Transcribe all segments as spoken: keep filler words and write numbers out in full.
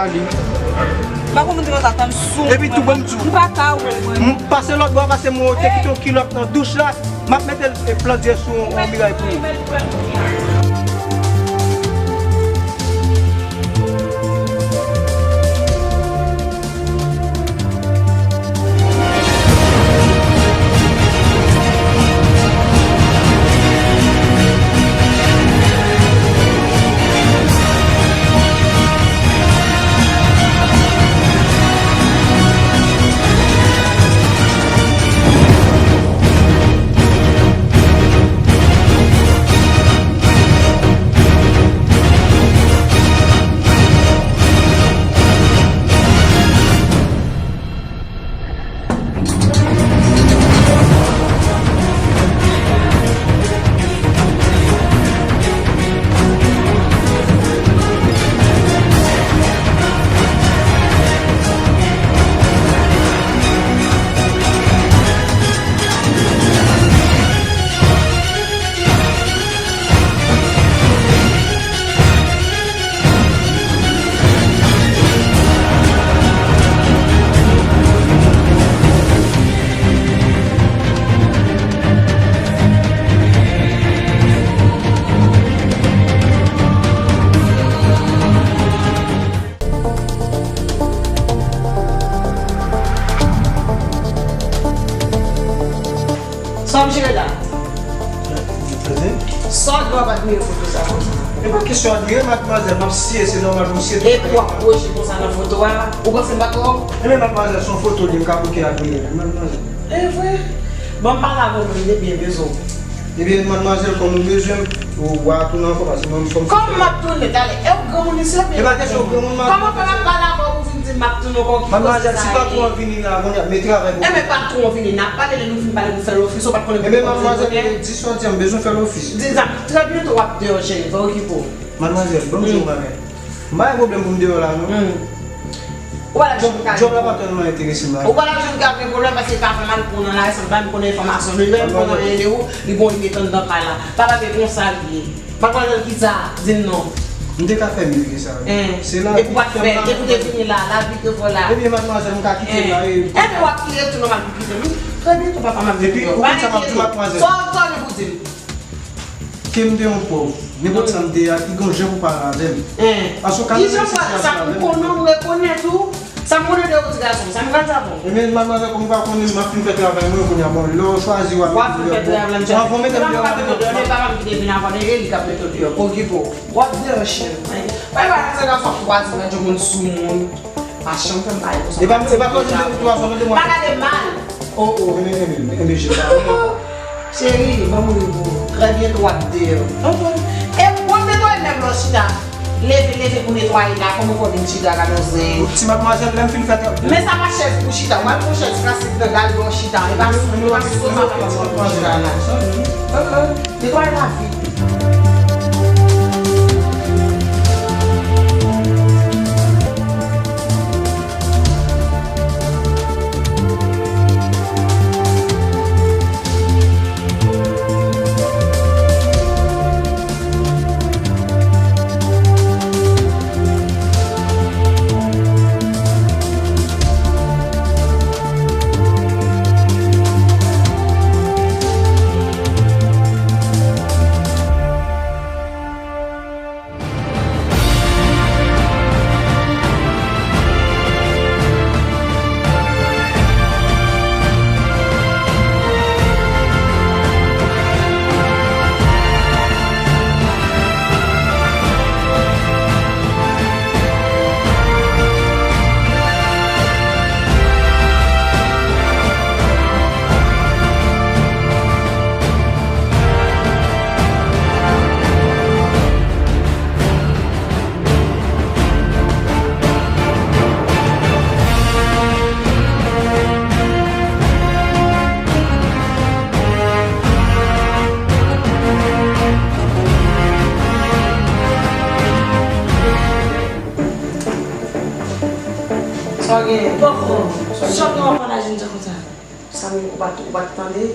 Li. M pa konn moun ki konsa, tann sou. Epi tou, ban m di w. M pa ka wè mwen. M pase lòt bò, pase mwen te kite yon kilòt nan douch la. M ap mete l e plant zye sou yon miray pou ou. Sa w ap jere la? Sa w ap admire foto sa konsa? E pa kesyon admire, madmwazèl, m ap siye, se nòmal pou m siye. Epi w ap pwoche konsa nan foto a, ou panse m pa t wè w? Ebyen, madmwazèl, se yon foto li, m ka bouke admire, madmwazèl. E vre? Bon, m pale avè w, mwen, m te byen bezwen w. Ebyen, madmwazèl, kòm ou bezwen m, ou a tounen ankò, paske mwen, m fò m... Kòman m ap tounen? Talè, e w granmoun isit la, oubyen... E pa kesyon granmoun, madmwazèl. Kòman fè m ap pale avè w pou w vin di m m ap tounen ankò? Ki koze sa ye? Madmwazèl, si patwon an vini la, kounye a, m te travay pou... Enben, patwon an vini, n ap pale, lè nou fin pale pou fè lofis, ou pa t konnen pou... Enben, madmwazèl, di sòti an, m bezwen fè lofis. Di sa, trè byento w ap deyò, cheri, fè okipe w. Madmwazèl, ban m di w yon bagay. M pa gen pwoblèm pou m deyò la, non. Ou pa t ap janm ka... Djòb la pa tèlman enterese m la. Ou pa t ap janm ka gen pwoblèm paske papa m al pran nan lari san pa m konnen enfòmasyon. Li menm konnen anyen de ou, li gon li met anndan kay la. Papa te konsa l ye. Madmwazèl, kisa? Di m non. M te ka fè mye ke sa, wi. Se la... Epi w pa t fè, epi w te vini la, lavi te fò la. Ebyen, madmwazèl, m ka kite l la, e... Enben, w ap kite l tou nòmal pou kite l, wi. Trè byento papa m ap vin deyò. Epi, ou konn sa m ap di w, madmwazèl? Sa w, sa w gen pou di m? Ke m te yon pòv, nenpòt sa m te ye a, li gon jan pou pale avè m. Paske w ka nan menm sitiyasyon avè m. Ki jan pou sa m konnen, ou rekonèt ou? Sa m konnen de ou, ti gason, sa m pral di avè w. Ebyen, madmwazèl, kòm ou pa konnen, m ap fin fè travay mwen, kounye a, bon, lè w chwazi w ap... W ap fin fè travay la, m chwazi. Anvan w mete m deyò, madmwazèl. E pa m k ap mete w deyò, e pa m ki te vin avan, e li k ap mete w deyò. Pou ki pou? W ap deyò, cheri. Mwen pa sa gason kwaze nan yon moun sou moun. Pa janm fè m pale konsa. E pa, e pa koze m te pou twa fwa, tande mwen. Pa gade m mal. Oh, oh. Enben, enben, enben, je sa. Cheri, ban m ri pou ou. Trè byento w ap deyò. E w ap netwaye menm lè w chita. Leve, leve pou netwaye la. Kòman w fè vin chita, gade yon zen. Ti madmwazèl, lè m fin fè travay. Men sa pa chèz pou chita. Ou al pran chèz plastik nan, gade lè w chita. E pa, e pa sou sofa pou chita la. Netwaye la vit. Sa w genyen? Poko. Sa w genyen? Sa w genyen? Sa m, ou pa t, ou pa t tande?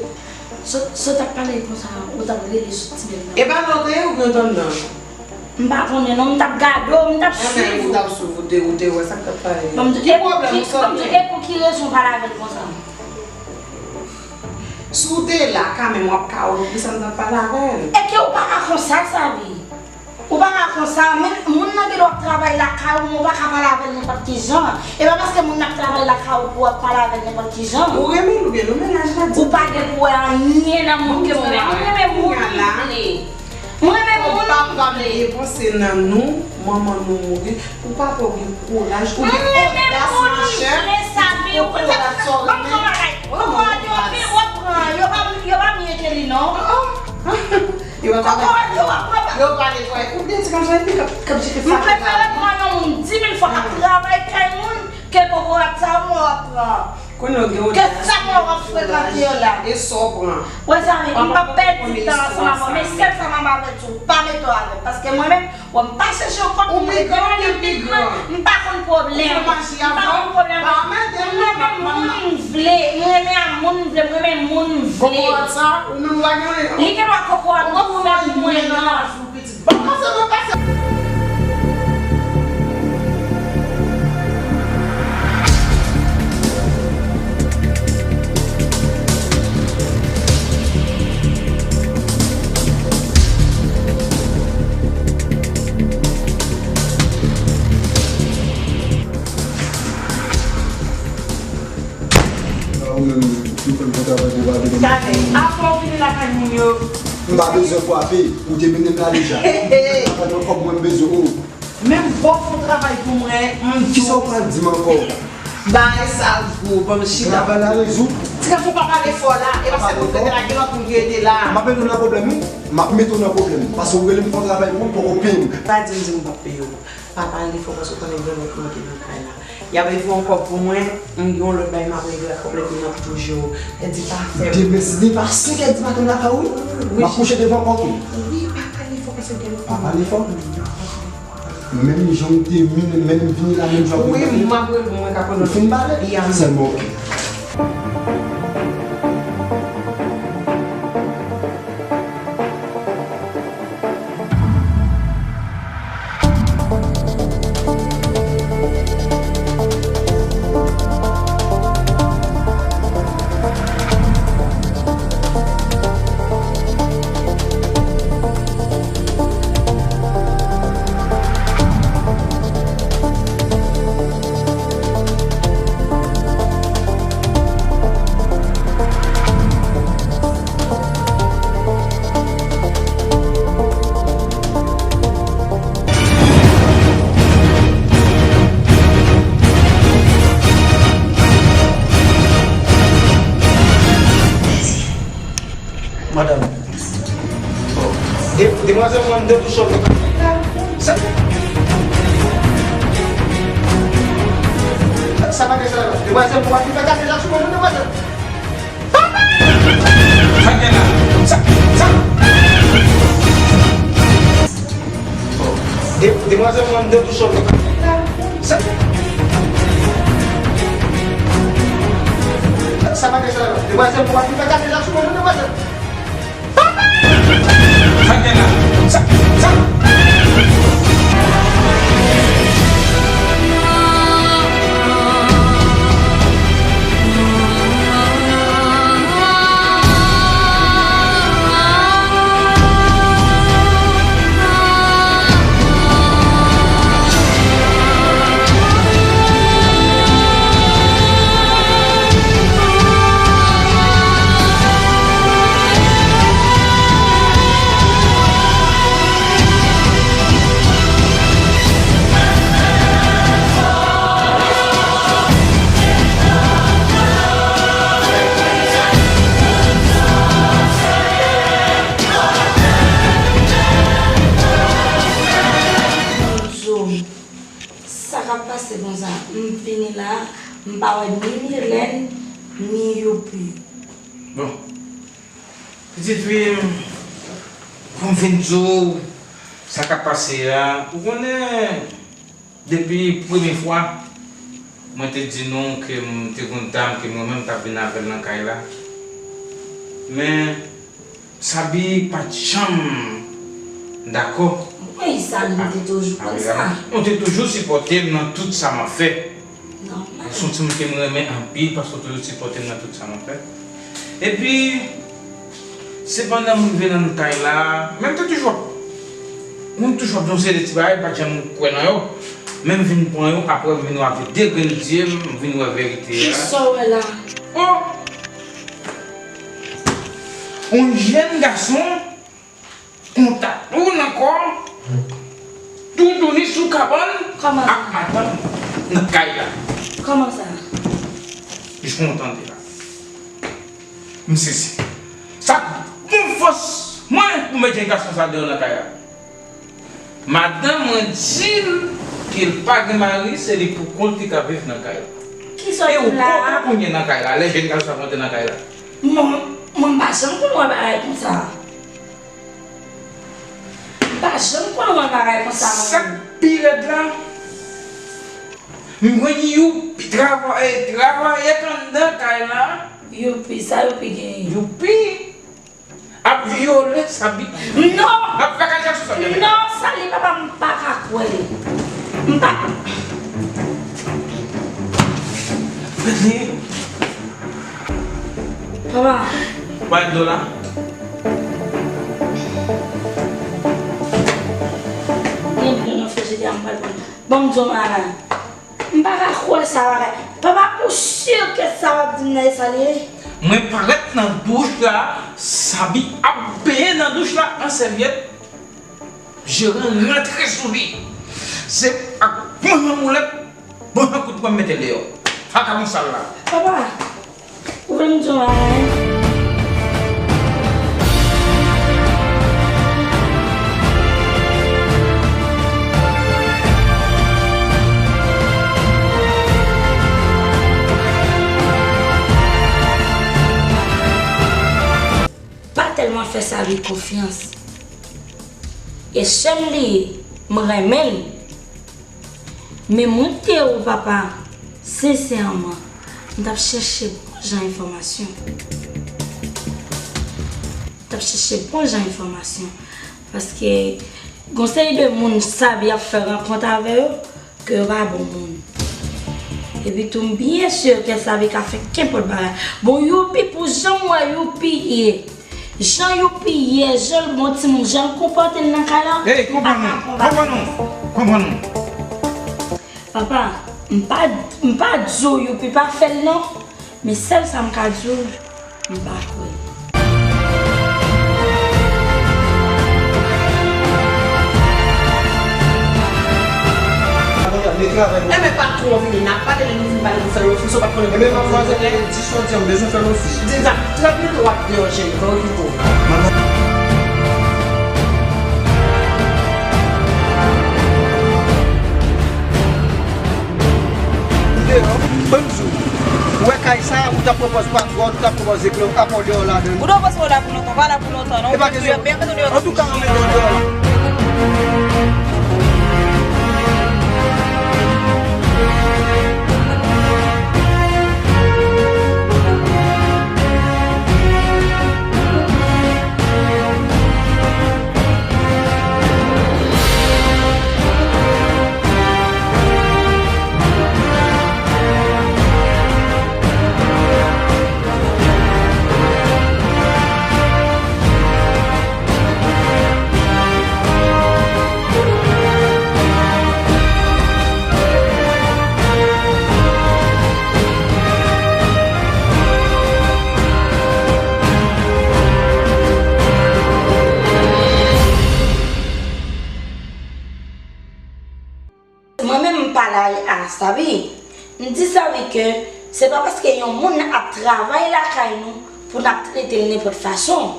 Sot, sot ap pale konsa, ou t ap rele sou ti nèg la. E pa lòt ou gen tann nan. M pa konnen non, m t ap gade w, m t ap swiv ou. Ou t ap swiv, ou te, ou te wè sa k t ap pale. Ban m di, e pou ki, ban m di, e pou ki rezon w pale avè l konsa? Si w te la, kanmenm w ap ka wè poukisa m t ap pale avè l. E ke ou pa ka konsa, Sabi. Ou pa ka konsa, men moun nan gen dwa ap travay lakay ou, men ou pa ka pale avè l nenpòt ki jan. E pa paske moun nan ap travay lakay ou pou w ap pale avè l nenpòt ki jan. Ou renmen l oubyen non, mennaj la di. Ou pa gen pou wè anyen nan moun ke mwen renmen. Mwen renmen moun m vle. Mwen renmen moun m vle. Papa m depanse nan nou, manman nou mouri. Ou pa pè, ou gen kouraj, ou gen odas, machè. Ou gen kouraj, sa w renmen. Kòkòt yo vin, w ap pran. Yo pa, yo pa mye ke li, non. Yo pa, yo pa netwaye. Ou byen di konsa, epi k ap, k ap jete fatin la. M prefere pran yon moun di mil fwa k ap travay kay moun ke kokorat sa w ap pran. Konnen w gen odas, sa w ap frekante yo la. E sa w pran. Wè zanmi, m p ap pèdi tan ansanm avè w, men sèl sa m ap avèti w, pa mete w avè m. Paske mwen menm, wè m pa chèche yon kòk pou m regle yon limit mwen, m pa konn pwoblèm. M pa konn pwoblèm. M renmen moun m vle, m renmen a moun m vle, m renmen moun m vle. Kokorat sa, ou menm ou pa gen anyen. Li gen dwa kokorat, ou pa fè pou mwen non. Bon, pase, bon, pase. Ou menm, ou fè bon travay pou pale de mwen. Apre w vini lakay moun yo. M pa bezwen frape, ou te mennen m la deja. Sa fè nan kòb mwen m bezwen ou. Menm bò fè yon travay pou mwen, m di w. Kisa w pral di m ankò? Bagay sa gwo, ban m chita. Travay la rezoud. Ti gason pa pale fò la, e paske pwofesè la gen lòt moun ki rete la. M ap mete w nan pwoblèm wi. M ap mete w nan pwoblèm. Paske ou rele m fè yon travay pou ou, poko peye m. Pa di m di m p ap peye w. Pa pale fò paske w konnen gen lòt moun ki nan kay la. Y ap regle yon kòb pou mwen, m gen yon lòt bagay m ap regle ak kòb la epi m ap toujou. Tèt di pa fè m. Demen si li pa senkè di maten m lakay ou wi. M ap kouche devan pòt ou. Wi, pa pale fò paske gen lòt moun. Pa pale fò. Menm jan m te vini, menm vini la, menm jan m vini. Wi, m ap regle, mwen ka konnen. Ou fin pale? Sèlman, oke. Madanm. De-, demwazèl mwen m de touche w. Sa, sa pa gen sa la. Demwazèl mwen pa fin fè kase la sou mwen, demwazèl. Sa gen la. Sa, sa. De-, demwazèl mwen m de touche w. Sa, sa pa gen sa la. Demwazèl mwen pa fin fè kase la sou mwen, demwazèl. Sa gen la. Sa, sa. Sa k ap pase konsa? M vini la, m pa wè ni Milène, ni Youpi. Bon, pitit fi m, pou m fin di w sa k ap pase a, ou konnen, depi premye fwa, mwen te di nou ke m te gon dam ke mwen menm m t ap vin avè l nan kay la. Men, Sabi pa t janm dakò. Wi, Sali, nou te toujou konn sa. Ou te toujou sipòte m nan tout sa m ap fè. Nòmal. Se yon timoun ke m renmen anpil paske w toujou sipòte m nan tout sa m ap fè. Epi, sepandan m rive nan kay la, men m te toujou ap, men m toujou ap yon seri de ti bagay, m pa t janm kwè nan yo. Men m vin pran yo, apre m vin wè avèk de grenn zye m, m vin wè verite a. Kisa w wè la? Oh! Yon jèn gason kontak ou nan kò, toutouni sou kabann ak madanm nan kay la. Kòman sa? Jan w tande la. M sezi. Sa bon fòs mwen pou m met jèn gason sa deyò nan kay la. Madanm mwen di l ke l pa gen mari, se li pou kont li k ap viv nan kay la. Kisa w di la? E ou kote kounye nan kay la, lè jèn gason sa monte nan kay la? Mwen, mwen m pa janm konn wè bagay konsa. M pa janm konn wè bagay konsa, mwen. Sa k pi rèd la, m jwenn Youpi, travay, travayè k anndan kay la. Youpi, sa Youpi genyen? Youpi ap vyole Sabi. Non! Ap fè kay sou Sabi. Non, Sali, papa, m pa ka kwè. M pa. Mèt li. Papa. Bay dlo la. Gen dlo nan frijidè a, m pral pran. Ban m di w bagay. M pa ka kwè sa bagay. Papa, ou si ke sa w ap di m nan e sa l ye? Mwen parèt nan douch la, Sabi ap benyen nan douch la an sèvyèt. Jeran rantre sou li. Se ak bon jan boulèt, bon jan kout pwen m mete l deyò. Vakabon sal la. Papa, ou vle m di w anyen? Pa tèlman fè Sabi konfyans. E sè m li ye, m renmen l. Men mwen te ou papa, sensèman, m t ap chèche bon jan enfòmasyon. M t ap chèche bon jan enfòmasyon. Paske gon seri de moun Sabi ap fè rankont avè yo, ke yo pa bon moun. Epi tou, m byen si ke Sabi ka fè kenpòt bagay. Bon, Youpi, pou jan m wè Youpi ye, jan Youpi ye, jan l bon timoun, jan l konpòte l nan kay la, m pa ka konprann. Ey, konprann nou, konprann nou, konprann nou. Papa, m pa, m pa di w Youpi pa fè l non, men sèl sa m ka di w, m pa kwè. Enben patwon vini, n ap pale, lè nou fin pale, nou fè yon fi, si w pa t konnen. Enben manmzèl, di sòti an, m bezwen fè yon fi. Di sa, trant minit w ap deyò cheri, fè w okipe w. Deyò, ban m di w. Ou wè kay sa, ou t ap pran pòz pa gwòt, ou t ap pran pòz eklè, ou pa pran deyò ladan l. Ou t ap panse w la pou lontan, ou pa la pou lontan non. E pa kesyon. Antouka, ann mete w deyò la. Mwen menm m pale a Sabi. M di Sabi ke se pa paske yon moun ap travay lakay nou pou n ap trete l nenpòt fason.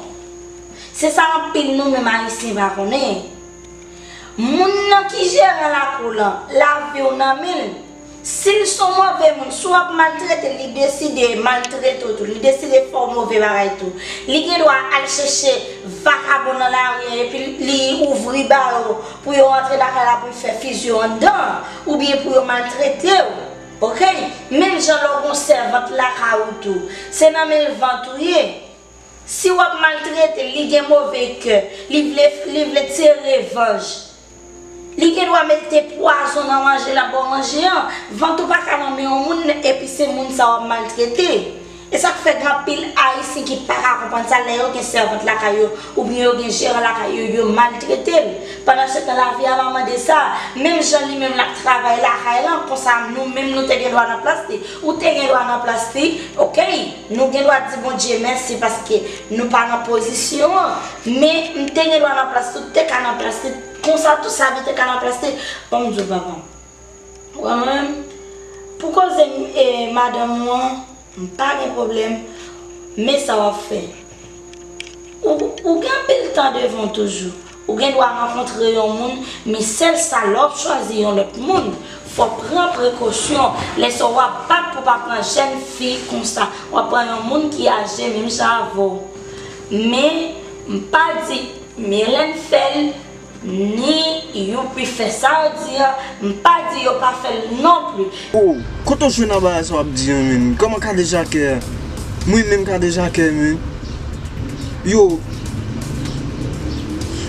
Se sa anpil nou menm Ayisyen pa konnen. Moun nan ki jeran lakou lan, lavi w nan men l. Si l se yon move moun, si w ap maltrete l, li deside maltrete w tou, li deside fè w move bagay tou, li gen dwa al chèche vakabon nan lari an epi li ouvri ba yo pou yo antre lakay la pou l fè fizi yo anndan, oubyen pou yo maltrete w. Oke? Menm jan lè w gon sèvant lakay ou tou, se nan men l vant ou ye. Si w ap maltrete l, li gen move kè, li vle, li vle tire revanj. Li gen dwa mete pwazon nan manje l ap ba w manje an. Vant ou pa ka nan men yon moun, epi se moun sa w ap maltrete. E sa k fè gen anpil Ayisyen ki pa ka konprann sa lè yo gen sèvant lakay yo, oubyen yo gen jeran lakay yo, yo maltrete l. Pandan se tan, lavi a pa mande sa. Menm jan li menm l ap travay lakay lan, konsa nou menm nou te gen dwa nan plas li. Ou te gen dwa nan plas li, oke? Nou gen dwa di Bondye mèsi paske nou pa nan pozisyon an. Men m te gen dwa nan plas li, ou te ka nan plas li. Konsa tou Savi te ka nan plas li. Ban m di w, papa. Wè mwen menm, pou koze m, e, madanm ou an, m pa gen pwoblèm. Men sa w ap fè. Ou, ou gen anpil tan devan w toujou. Ou gen dwa rankontre yon moun, men sèl sa, lè w ap chwazi yon lòt moun, fò w pran prekosyon. Lè sa w ap bat pou w pa pran jèn fi konsa, w ap pran yon moun ki aje menm jan avè w. Men, m pa di Mylène fè l, ni Youpi fè sa yo di a, m pa di yo pa fè l non plis. Oh, kote w jwenn a bagay sa w ap di an, menm? Kòman Kadejakè? Mwen menm Kadejakè, menm. Yo,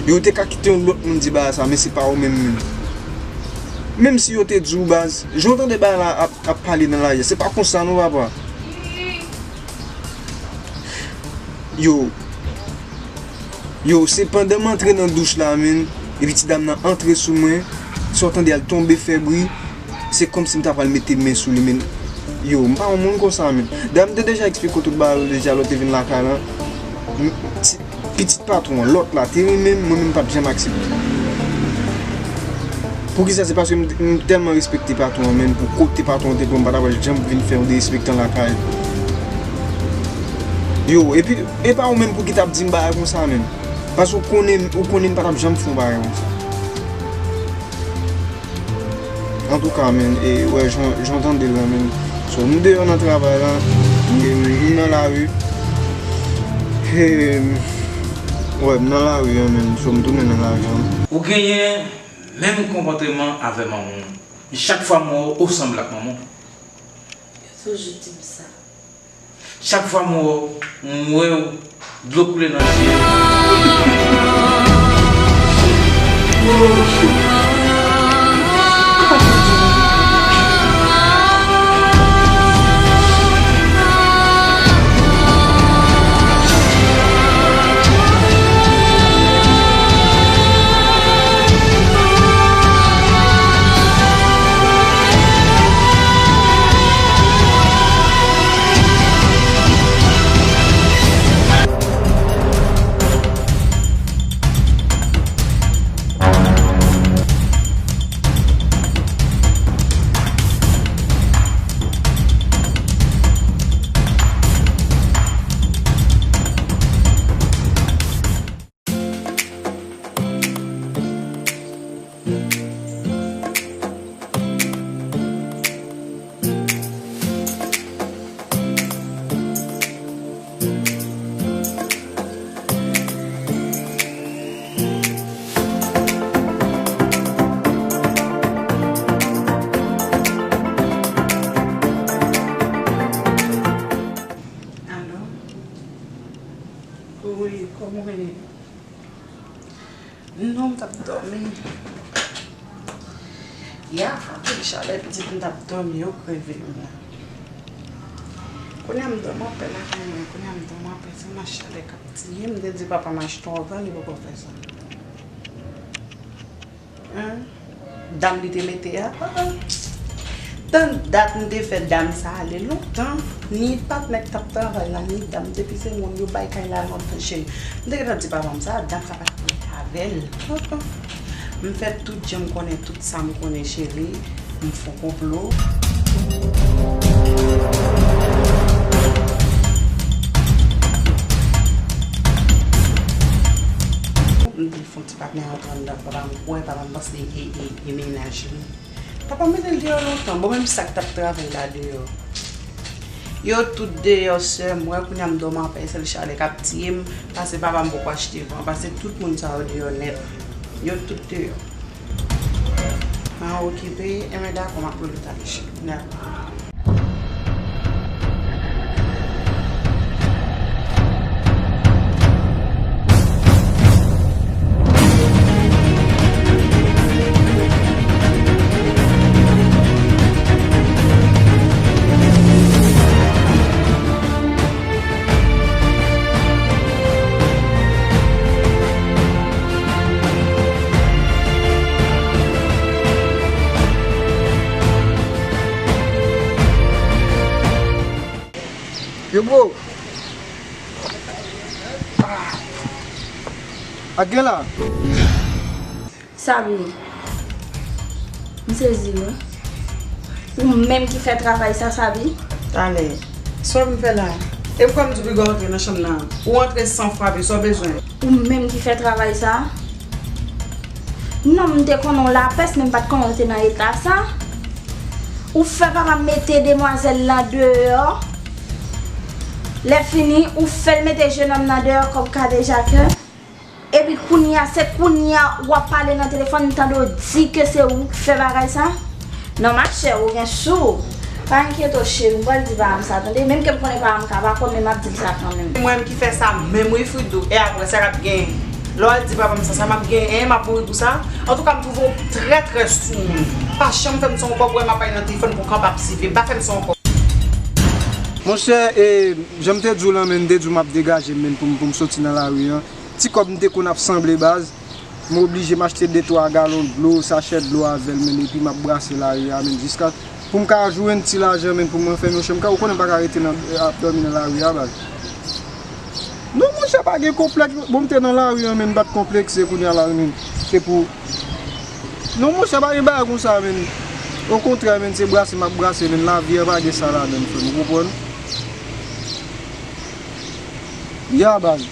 yo te ka kite yon lòt moun di bagay sa, men se pa ou menm, menm. Menm si yo te di w, baz, jan w tande bagay la ap, ap pale nan lari a, se pa konsa non, papa. Yo, yo, se pandan m antre nan douch la, menm, epi ti dam nan antre sou mwen, sa w tande al tonbe fè bri, se kòmsi m ta pral mete men sou li, menm. Yo, m pa yon moun konsa, menm. Dayè, m te deja eksplike w tout bagay yo deja lè w te vin lakay lan. M, ti, pitit patwon an, lòt la, te renmen m, mwen menm m p ap janm aksepte. Poukisa? Se paske m, m tèlman respekte patwon an, menm pou kote patwon an te pran m, m pa t ap janm vin fè yon derespektan lakay. Yo, epi, e pa ou menm pou ki t ap di m bagay konsa, menm. Paske ou konnen, ou konnen m pa t ap janm fè yon bagay konsa. Antouka, menm, e, wè, jan, jan w tande l lan, menm. So, m deyò nan travay la, e, m nan lari. E, wè, m nan lari an, menm. So, m tounen nan lari an. Ou genyen menm konpòteman avè manman w. Chak fwa m wè w, ou sanble ak manman w. Yo toujou di m sa. Chak fwa m wè w, m wè w, dlo koule nan je m. Alo? Wi, kòman w ye? Non, m t ap dòmi. Ya, anpil chalè, pitit, m t ap dòmi, yo kreve m la. Kounye a m dòmi anpè lakay mwen, kounye a m dòmi anpè, se mach chalè k ap tiye m. M te di papa m achte yon van, li poko fè sa. Hein? Dam li te mete a? Ah, ah. Tann dat m te fè dam sa ale lontan. Ni patnè k t ap travay la, ni dam, depi se moun yo bay kay la lontan, cheri. M te gentan di papa m sa, dam sa pa t pou avè l. Ah, ah. M fè tout jan m konnen, tout sa m konnen, cheri. M fè yon konplo. M di l fè yon ti patnè antre anndan ak papa m, wè papa m panse e, e, e mennaj li. Papa m mete l deyò lontan, bon, menm sa k t ap travay la deyò. Yo tout deyò, sè m, wè kounye a m dòmi anpè, sèl chalè k ap tiye m, paske papa m poko achte van, paske tout moun sa yo deyò nèt. Yo tout deyò. An okipe, enben dakò, m ap rele w talè, cheri. Dakò. Yo, bro. Ah. Ak gen la. Sabi. M sezi, wi. Ou menm ki fè travay sa, Sabi? Talè. Sa w vin fè la? E m kwè m di w piga w antre nan chanm nan. Ou antre san frape, sa w bezwen? Ou menm ki fè travay sa? Non, m te konnen w lapès, men m pa t konnen w te nan eta sa. Ou fè papa m mete demwazèl lan deyò. Lè fini, ou fè l mete jenòm nan deyò kòm kadejakè. Epi kounye a, se kounye a w ap pale nan telefòn, m tande w di ke se ou k fè bagay sa. Non, machè, ou gen sou. Pa enkyete w, cheri, m pral di papa m sa, tande. Menm ke m konnen papa m ka pa kwè, men m ap di l sa kanmenm. Mwen menm ki fè sa menm, wi, Fridou. E apre, sa k ap genyen? Lè w al di papa m sa, sa m ap genyen, m ap mouri pou sa. Antouka, m twouve w trè, trè sou moun. Pa janm fè m sa ankò, pou wè m ap pale nan telefòn pou kanpe ap sive. Pa fè m sa ankò. Monchè, e, jan m te di w lan, men, m te di w m ap degaje m, men, pou m, pou m soti nan lari an. Ti kòb m te konn ap sanble, baz. M oblije m achte de twa galon dlo, sachè dlo avè l, men, epi m ap brase lari a, men, jiska pou m ka jwenn ti lajan, men, pou m ranfèmen yon chanm kay. Ou konnen m pa ka rete nan, ap dòmi nan lari a, baz. Non, monchè, pa gen konplèks. Bon, m te nan lari a, men, m pa t konplekse kounye a la, men. Se pou, non, monchè, pa gen bagay konsa, men. Okontrè, men, se brase m ap brase, men, lavi a pa gen sa ladan l, frè m, ou konprann? Ya, baz.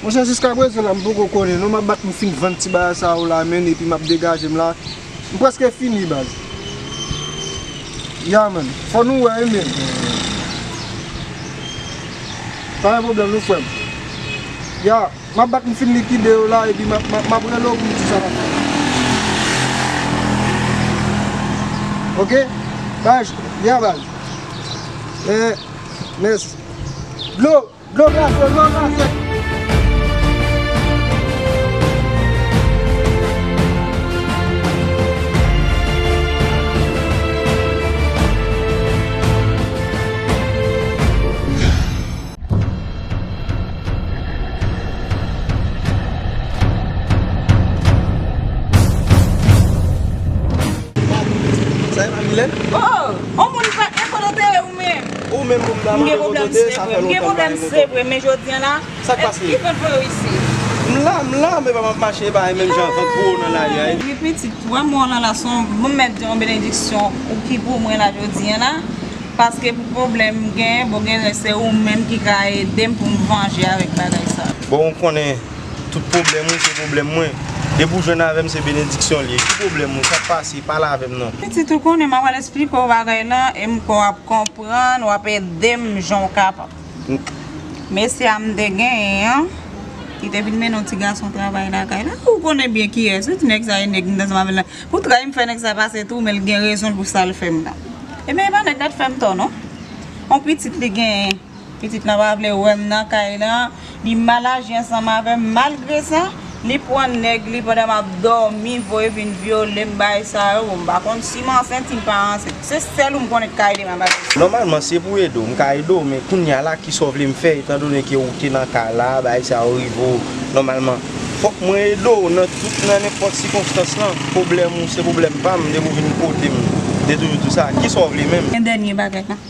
Monchè, jiska prezan la, m poko konnen non, m ap bat m fin vann ti bagay sa yo la, men, epi m ap degaje m la. M prèske fini, baz. Ya, man. Fò nou wè, wi, men. Pa gen pwoblèm, non, frè m. Ya, m ap bat m fin likide yo la, epi m ap, m ap, m ap rele w pou m di sa m ap fè. Oke? Baz, ya, baz. Eh, mèsi. Dlo! Dlo glase, dlo glase. Sa e pa Milèn? Oh, on moun pa gen kote w te ye ou menm. Ou menm pou m ta mande kote w te ye, sa fè lontan m pa gen kote. M gen pwoblèm, se vre, men jodi a la, sa k pase? Ki vant voye w isit? M la, m la, men pa m ap mache, e pa menm jan vant gwo nan lari a. Epi pitit, wè mò lan la, se yon, bon, m mèt di yon benediksyon ou ki pou mwen la jodi a la. Paske pou pwoblèm m gen, bon, genlè se ou menm ki ka ede m pou m vanje avèk bagay sa. Bon, ou konnen, tout pwoblèm ou se pwoblèm mwen. Depi w jwenn avè m, se benediksyon l ye. Ki pwoblèm ou? Sa k pase? Pale avè m non. Pitit, ou konnen, m ap al esplike w bagay lan, e m kwè w ap konprann, w ap ede m jan w kapab. Mesye a m te genyen an, ki te vin mennen yon ti gason travay lakay la. Ou konnen byen kiyès, wi, ti nèg sa e nèg m t ansanm avè l la. Pou tray m fè nèg sa pase tou, men l gen rezon l pou sa l fè m nan. Ebyen, e pa nèg la t fè m tò, non. On pitit li genyen. Pitit lan pa vle wè m nan kay lan. Li mal aji ansanm avè m. Malgre sa, li pran nèg li pandan m ap dòmi, voye vin vyole m, bagay sa yo. Bon, m pa konn si m ansent, si m pa ansent. Se sèl ou m konnen k ka ede m a bagay sa. Nòmalman, se pou ede w. M ka ede w, men kounye a la, kisa w vle m fè, etandone ke ou te nan kay la, bagay sa yo rive w, nòmalman, fòk mwen ede w nan tout, nan nenpòt sikonstans lan. Pwoblèm ou se pwoblèm pa m, depi w vin kote m, de toujou di w sa. Kisa w vle menm? Yon dènye bagay la.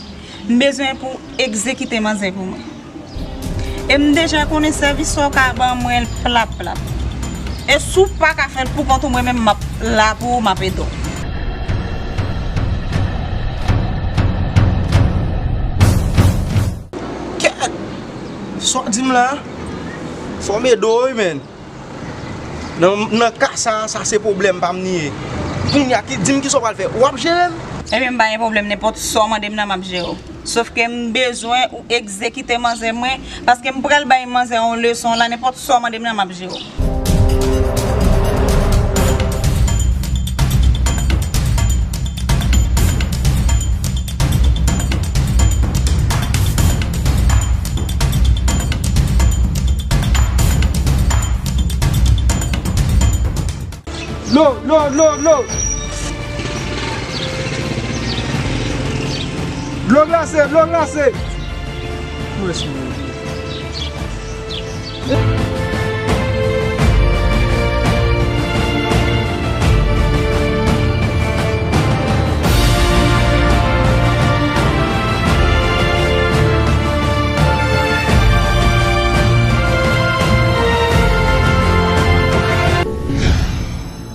M bezwen pou w egzekite manzè pou mwen. E m deja konnen sèvis sa w ka ban mwen l plap plap. E si w pa ka fè l pou kont ou, mwen menm m ap la pou ou, m ap ede w. Kèt! Sa w di m la? Fò m ede w wi, menn. Nan, nan ka sa, sa se pwoblèm pa m li ye. Kounye a, ki, di m kisa w pral fè. W ap jere m? Ebyen, m pa gen pwoblèm, nenpòt sa w mande m nan, m ap jere w. Sòf ke m bezwen ou egzekite manzè mwen, paske m pral bay manzè yon leson la, nenpòt sa w mande m nan, m ap jere w. Dlo, dlo, dlo, dlo. Dlo glase, dlo glase. Mwen sou mwen.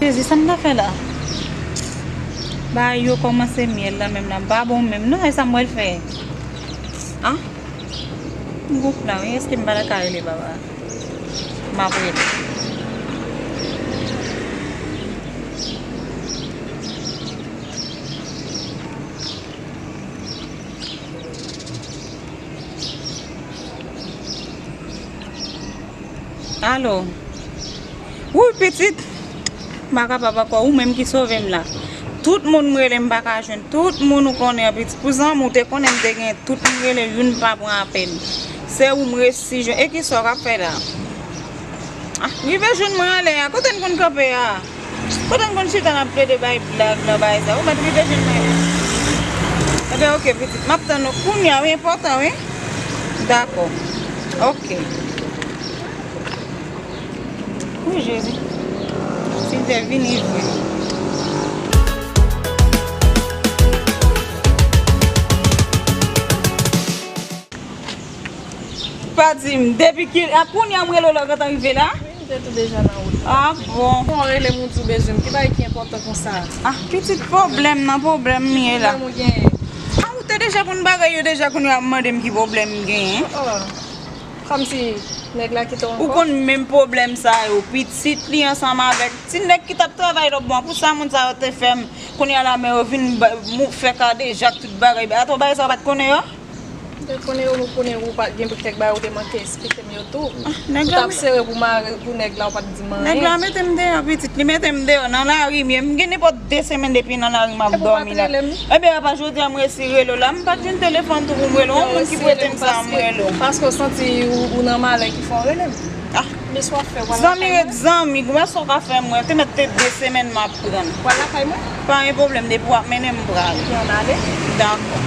Jezi, sa m ta fè la? Bagay yo kòmanse myèl la menm la, m pa bon menm non, e sa m pral fè? Ah? M gon plan wi, èske m pa ta ka rele papa? M ap rele. Alo. Wi, pitit. M pa kapab ankò, ou menm ki sove m la. Tout moun m rele, m pa ka jwenn. Tout moun ou konnen an, pitit. Pou zanmi w te konnen m te gen tout moun rele, youn pa pran apèl. Se ou m resi jwenn. E kisa w k ap fè la? Ah, rive jwenn mwen anlè a. Kote n konn kanpe a? Kote n konn chita n ap plede bay blag nan bagay sa? Ou mèt rive jwenn mwen. Ebyen, oke, pitit. M ap tann ou kounye a, wi, enpòtan, wi. Dakò. Oke. Wi, Jezi. Silvè vini vre. Pa di m, depi ki, a kounye a m rele w la w gentan rive la? Wi, m te tou deja nan wout la. Ah, bon. Fò w rele m ou di w bezwen m. Ki bagay ki enpòtan konsa? Ah, pitit pwoblèm nan pwoblèm m ye la. Pwoblèm ou genyen? Ah, ou te deja konn bagay yo deja, kounye a w ap mande m ki pwoblèm m genyen. Oh, oh. Kòmsi nèg la kite w ankò? Ou konn menm pwoblèm sa yo, pitit li ansanm avèk ti nèg ki t ap travay lòt bò an. Pou sa moun sa yo te fè m, kounye a la men yo vin ba, mou, fè kadejak tout bagay. Atò bagay sa yo pa t konnen yo? M te konnen yo, m konnen ou pa t gen kèk bagay ou te manke eksplike m yo tou. Ah, nèg la, ou t ap sere pou mare pou nèg la, ou pa t di m anyen. Nèg la mete m deyò, pitit, li mete m deyò nan lari m ye. M gen nenpòt de semèn depi nan lari m ap dòmi la. Ebyen apa jodi a m resi rele w la, m pa t jwenn telefòn tou pou m rele w, yon moun ki prete m sa m rele w. Paske w santi ou, ou nan malè ki fè w rele m. Ah. Zanmi ret zanmi, wè sa w ka fè mwen, te mèt te de semèn m ap pran. Pral lakay mwen? Pa gen pwoblèm, depi w ap mennen m pral. Ann ale. Dakò.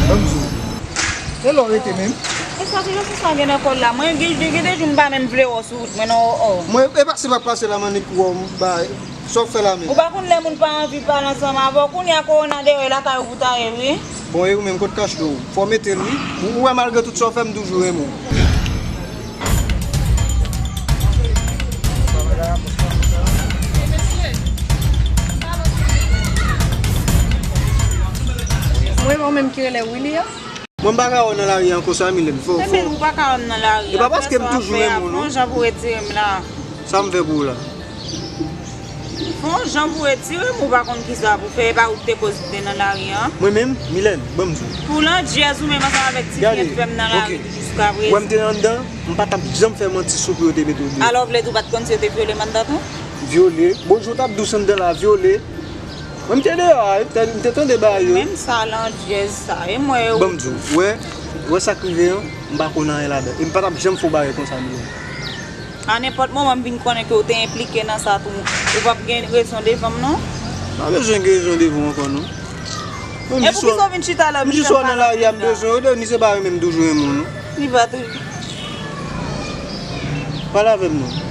Ban m di w. E lè w rete menm? E sa, ki jan sa gen nan kò l la? Mwen, gen, gen, gen de jou m pa menm vle wè w sou wout mwen non, o, o. Mwen, e pa se m ap pase la m annik wè w, m ba, sa w fè la menm? Ou pa konn lè moun pa anvi pale ansanm avè w, kounye a kowona deyò e lakay ou pou ta ye, wi. Bon, e ou menm, kot kach do w? Fò w mete l, wi. Ou, ou wè, malgre tout sa w fè, m toujou renmen w. Mwen, mwen menm ki rele Willy an. Mwen m pa ka wè w nan lari a ankò sa, Milène. Fò, fò. Ebyen, ou pa ka wè m nan lari a. E pa paske m toujou renmen w, non. Fè yon jan pou retire m la. Sa m fè pou ou la? Fè yon jan pou retire m, ou pa konn kisa pou fè, e pa ou ki te koz te nan lari a. Mwen menm, Milène, ban m di w. Pou landjèz ou menm ansanm avèk ti fyèt fè m nan lari jiskaprezan. Wè m te anndan, m pa t ap janm fè manti sou pou yo te mete w deyò. Alò, w vle di w pa t konn si yo te vyole m anndan tou? Vyole? Bonjou, w t ap dous anndan la, vyole. Mwen, m te deyò a, m te, m te tande bagay yo. Menm sa, landjèz sa, e mwen yo. Ban m di w, wè, wè sa k rive an, m pa konn anyen ladan. E m pa t ap janm fè w bagay konsa, Milène. A nenpòt moman m vin konnen ke w te enplike nan sa tou, ou p ap gen rezon devan m, non? M pa bezwen gen rezon devan w ankò, non. E poukisa w vin chita la, m jis wè w nan lari a, m bezwen w, Denis, se pa renmen m toujou renmen w, non. Li pa toujou. Pale avè m, non.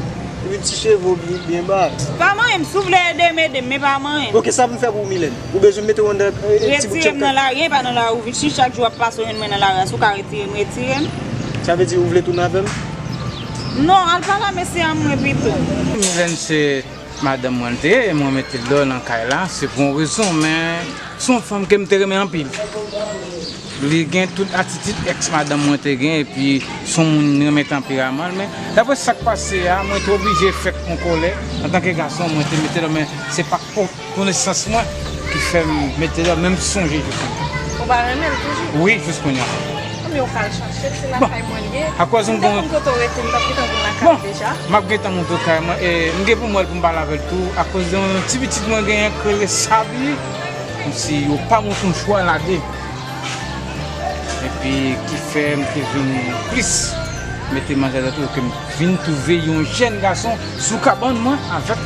Epi ti cheve w byen, byen ba. Pa manyen m, si w vle ede m, ede m, men pa manyen m. Ok, sa pou m fè pou ou, Milène? Ou bezwen m mete w anndan, eh, eh, ti bout chanpay? Retire m nan lari, e pa nan lari ou vin chita, chak jou w ap pase w jwenn mwen nan lari a, si w ka retire m, retire m. Sa vle di ou vle tounen avè m? Non, al pale a mesye a mwen pito. Milène se madanm mwen l te ye, e mwen mete l deyò nan kay la, se pou yon rezon, men se yon fanm ke m te renmen anpil. Li gen tout atitid èks madanm mwen te gen, epi se yon moun m renmen tanperaman l, men daprè sa k pase a, mwen te oblije fèk an kòlè, antanke gason, mwen te mete l, men se pa po- konesans mwen ki fè m mete l, men m sonje jis kounye a. Ou pa renmen l toujou? Wi, jis kounye a. Anben, ou ka al chache l, se lakay mwen l ye. Bon, akoz m gon... M te konn kote w rete, m t ap gentan vin lakay ou deja. Bon, m ap gentan montre w kay mwen, e m gen pou m wè l pou m pale avè l tou, akoz de yon ti pitit mwen genyen k rele Sabi, kòmsi yo pa montre m chwa lage. Epi ki fè m te vin plis mete manje atè tou ke m vin twouve yon jèn gason sou kabann mwen avèk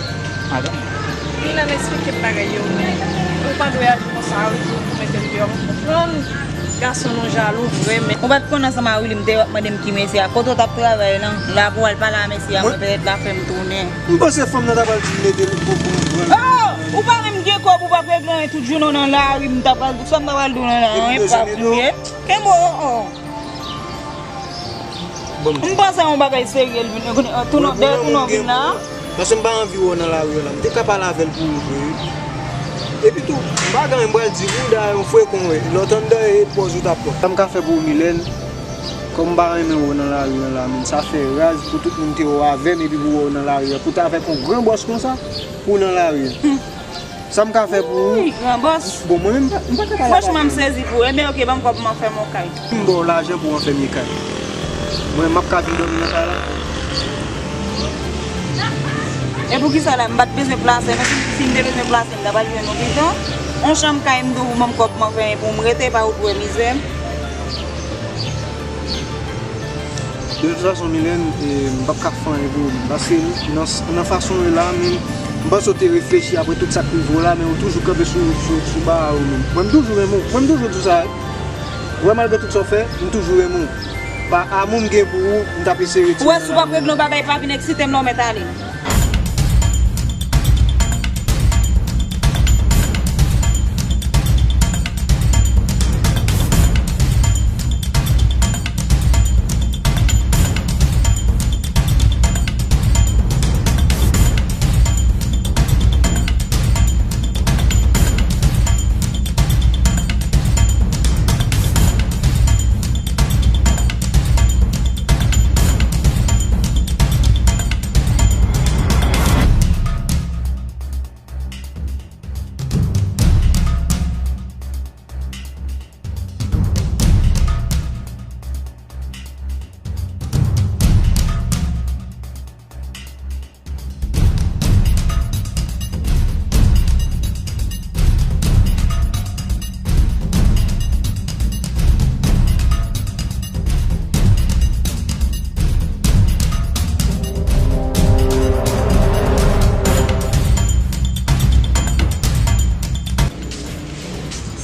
madanm mwen. Milan, eksplike m bagay yo, men ou pa dwe aji konsa, wi, pou mete m deyò. M konprann gason nou jalou vre, men... Ou pa t konn ansanm a Willy, m te wè w ap mande m ki mesye a. Kote w t ap travay lan? La pou w al pale a mesye a, mwen petèt la fè m tounen. M panse fanm nan ta pral di m mete l pou, pou m pran l. Oh! Ou pa menm gen kòb, ou p ap regle anyen, tout jounen w nan lari, m ta pral di w sa m ta pral di w nan lari, anyen pa pou ye. Kenbe w, oh, oh. M panse a yon bagay serye l vin, dèyè tounen w vin la. Paske m pa anvi wè w nan lari a la. M te ka pale avè l pou ou vre, wi. Epi tou, m pa gen anyen m pral di pou ou, dayè yon frekon w ye. Lè w t anndan e pòz ou t ap pran. Sa m ka fè pou ou, Milène, kòm m pa renmen wè w nan lari a la, men sa fè raz pou tout moun te wè w avè m epi pou wè w nan lari a. Pou w te avèk yon gran bòs konsa, pou w nan lari a. Sa m ka fè pou ou? Wi, gran bòs. Bon, mwen menm, m pa, m pa ka pale avè w. Franchman, m sezi pou ou. Ebyen, oke, ban m kòb pou m anfèmen w kay. M ba w lajan pou w anfèmen kay. Mwen, m ap ka vin dòmi nan kay la? E poukisa la, m pa t bezwen plase, non, si, si m te bezwen plase, m ta pral jwenn ou pito. On chanm kay, m di w, ban m kòb pou m anfèmen pou m rete, pa ou t wè mizè m. De tout fason, Milène, e, m p ap ka fè anyen pou ou menm. Paske nan, nan fason w ye la, men m panse w te reflechi apre tout sa k rive w la, men ou toujou kanpe sou, sou, sou ba a ou menm. Mwen, m toujou renmen w. Mwen, m toujou di w sa, wi. Wè, malgre tout sa w fè, m toujou renmen w. Pa amou m gen pou ou, m t ap eseye retire w nan lari. Ou wè, si w p ap regle yon bagay, pa vin eksite m la, ou mèt ale.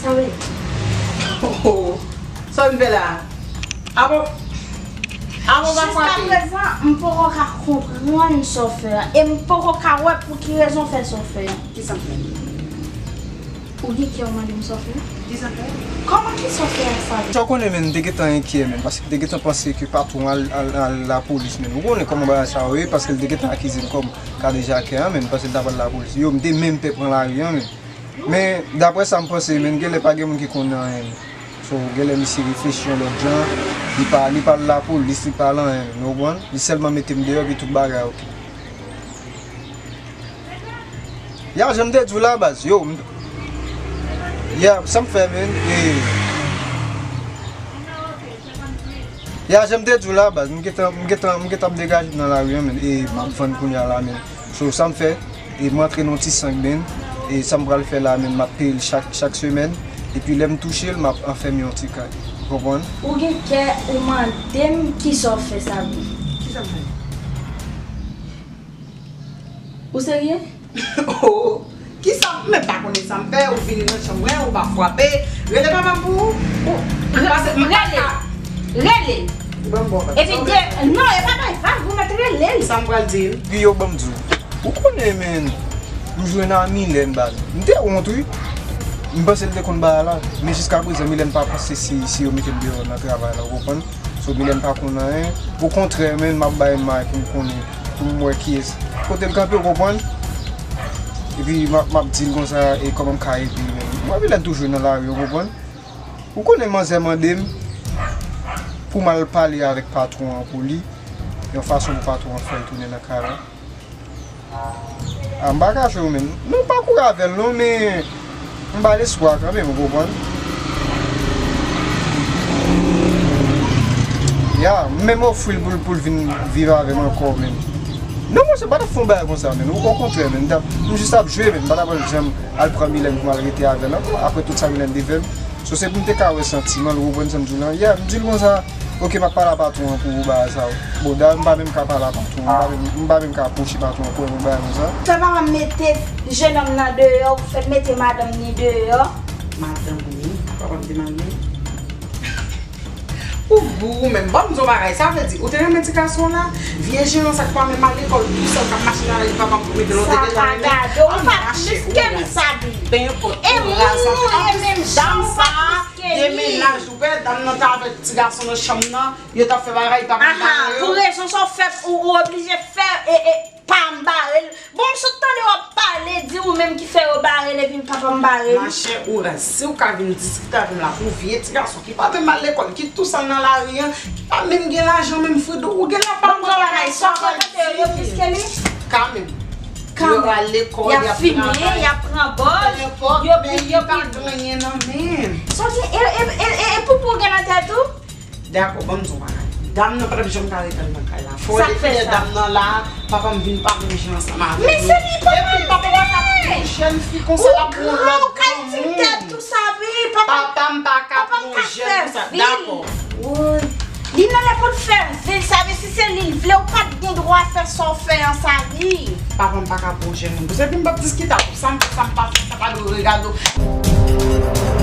Sa w ye? Oh, oh. Sa w vin fè la? Avan, avan pa frape. Jiskaprezan, m poko ka konprann sa w fè a. E m poko ka wè pou ki rezon w fè sa w fè a. Kisa m fè? Ou gen kè w mande m sa w fè? Kisa m fè? Kòman, kisa w fè a sa? Sa w konnen, men, m te gentan enkyè, men, paske m te gentan panse ke patwon al, al, al lapolis, men. Ou konnen kòman bagay sa yo ye, paske l te gentan akize m kòm kadejakè a, men, m panse l t ap al lapolis. Yo, m te menm pè pran lari a, men. Men, daprè sa m panse, men, genlè pa gen moun ki konn anyen, men. So, genlè misye reflechi yon lòt jan, li pa, li pa al lapolis, li pa al anyen, nou konprann? Li sèlman mete m deyò, epi tout bagay oke. Ya, jan m te di w la, baz, yo, m, ya, sa m fè, men, e, ya, jan m te di w la, baz, m gentan, m gentan, m gentan ap degaje m nan lari an, men, e, m ap vann kounye a la, men. So, sa m fè, e, m rantre nan yon ti sank, men, e, sa m pral fè la, men, m ap peye l chak, chak semèn, epi lè m touche l, m ap anfèm yon ti kay. Ou konprann? Ou gen kè ou mande m kisa w fè sa pou. Kisa m fè? Ou serye? Oh, kisa m menm pa konnen sa m fè, ou vini nan chanm mwen, ou pa frape. Rele papa m pou ou. Ou, re-, pase m rele. Rele. Ou ban m bon. Epi de, non, e pa bay vag, ou mèt rele l. Sa m pral di l. Guy, yo ban m di w. Ou konnen, men, m jwenn a Milèn, baz. M te wont, wi. M panse l te konn bagay la. Men jiska prezan, Milèn pa panse si, si yo mete l deyò nan travay la, ou konprann? So, Milèn pa konn anyen. Okontrè, men, m ap bay may pou m konnen, pou m wè kiyès. Kote l kanpe, ou konprann? Epi, m ap, m ap di l konsa, e kòman m ka ede l, men. Mwen, Milèn toujou nan lari, ou konprann? Ou konnen manzè mande m pou m al pale avèk patwon an pou li, yon fason pou patwon an fè l tounen nan kay la. A, m pa kache w menm. Non, m pa kouri avè l non, men m ba l espwa kanmenm, ou konprann? Ya, m menm ofri l pou l, pou l vin viv avè m ankò, men. Non, monchè, m pa t ap fè yon bagay konsa, men. Okontrè, men. M t ap, m jis ap jwe, men. M pa t ap janm al pran Milèn pou m al rete avè l ankò. Apre tout sa Milèn te fè m. So, se pou m te ka wè santiman l, ou konprann sa m di w lan? Yeah, m di l konsa, oke, m ap pale a patwon an pou ou bagay sa yo. Bon, dayè, m pa menm ka pale a patwon an, m pa menm, m pa menm ka apwoche patwon an pou wè yon bagay konsa. Fè papa m mete jennonm nan deyò, fè mete madanm ni deyò. Madanm ni, papa m te marye. Ou gou ou menm. Ban m di w bagay, sa vle di, ou te renmen ti gason la? Vye jeran sa k pa menm al lekòl, tousèl k ap mache nan lari, papa m pou mete l, ou te gentan renmen? Sa pa gade w, ou pa plis ke li, Sabi. Penyenpòt, e moun nou ye menm jan, ou pa plis ke li. Demen laj ou pè, dam nan t avèk ti gason nan chanm nan, yo t ap fè bagay, papa m bare yo. Pou rezon sa w fè, ou, ou oblije fè, e, e, pa m bare l. Bon, m sot tande w ap pale, di ou menm ki fè yo bare l, epi papa m bare l. Machè, ou raz. Si w ka vin diskite avè m la pou vye ti gason ki pa menm al lekòl, ki tousèl nan lari an, ki pa menm gen lajan menm, Fridou, ou genlè pa pran bagay sa, yo plis ke li. Kanmenm. Yo al lekòl, y ap fimen, y ap pran bòz, yo pi, yo pi. Sonje, e, e, e, e, e poupou gen nan tèt ou? Dakò, ban m di w bagay. Dam nan pa t ap janm ka ret anndan kay la. Fò yo te fè dam nan la, papa m vin pa menm jan ansanm avè l. Men se li papa m. Epi papa m pa ka pran yon jèn fi konsa l ap pran yon lòt granmoun. Papa m pa ka pran yon jèn konsa. Dakò. Woy. Li nan lè pou l fè vi l, sa vle si se li l vle, ou pa t gen dwa fè sa w fè an, Sabi. Papa m pa ka pran yon jèn moun. Se pou m p ap diskite ak ou, sa m fè, sa m pa fè, sa pa dwe regade w.